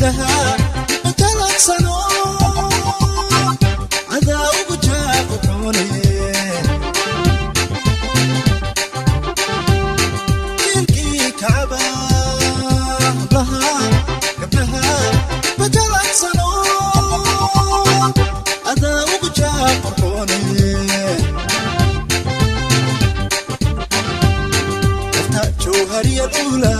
Gabdhaha jalacsano adaa ugu jaaqoxoonye. Jiilkii kacaba, hablaha, gabdhaha bajalacsano adaa ugu jaaqoxoonye. Nafta jawhariya dhula.